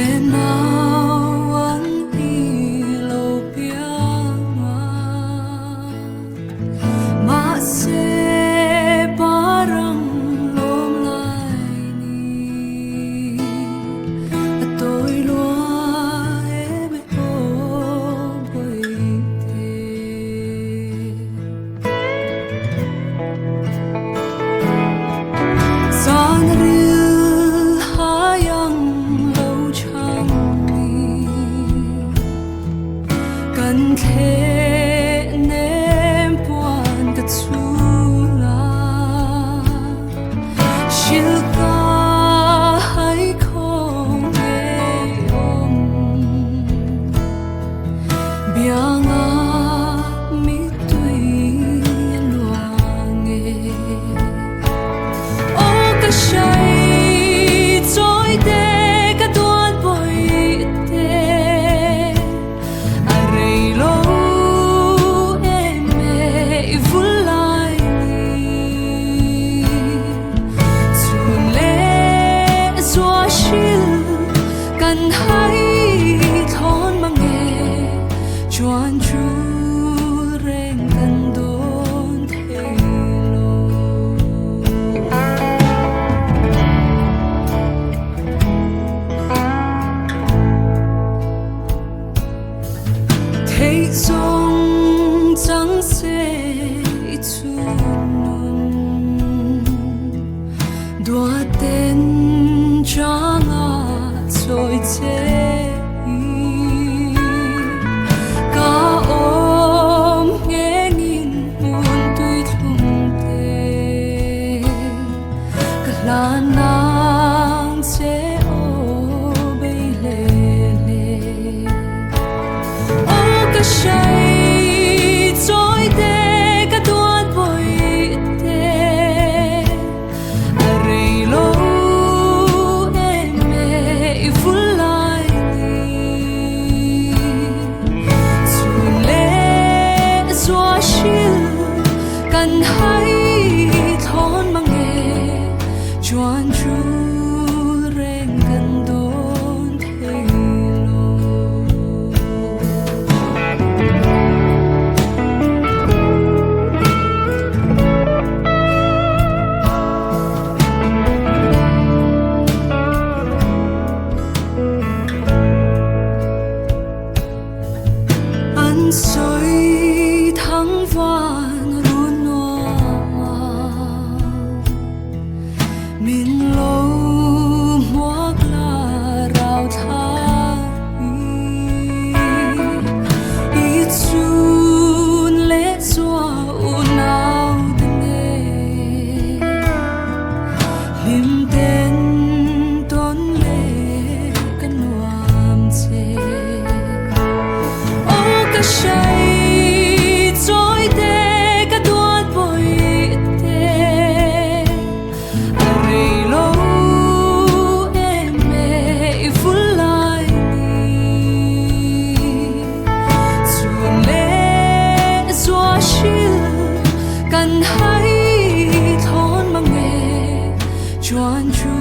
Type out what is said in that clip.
Nau ang i lo piang a, mahse parang lawm lai ni a tawi lua em e aw Bawihte. Zan ril hai ang lo chang ni kan thleh nem puan ka chul a hrilh ka hai khawm ngei awm. Bianga mittui a luang e. Aw ka hrai chawi te ka duat bawi te a rei lo em e i vul lai ni chhun leh zua hril Kan hai thlawn mang e, chuan chul reng kan dawn thei lo. Theih zawng chang se i chhun nun. Duaten changa chawi che hi ka awm nghengin hmun tui thlum te ka hlan nang che aw bei hle hle aw ka hrai chawi te ka duat bawi te. A rei lo em e i vul lai ni chhun leh zua hril kan hai thlawn mang e chuan chul reng kan dawn thei lo. An sawi thang van run nuam a, min lo hmuak la rau thla hi. I chun leh chua unau te nen hlim ten tawn leh ka nuam che. Aw ka hrai chawi te ka duat bawi te a rei lo em e i vul lai ni chhun leh zua hril kan hai thlawn mang e chuan chu.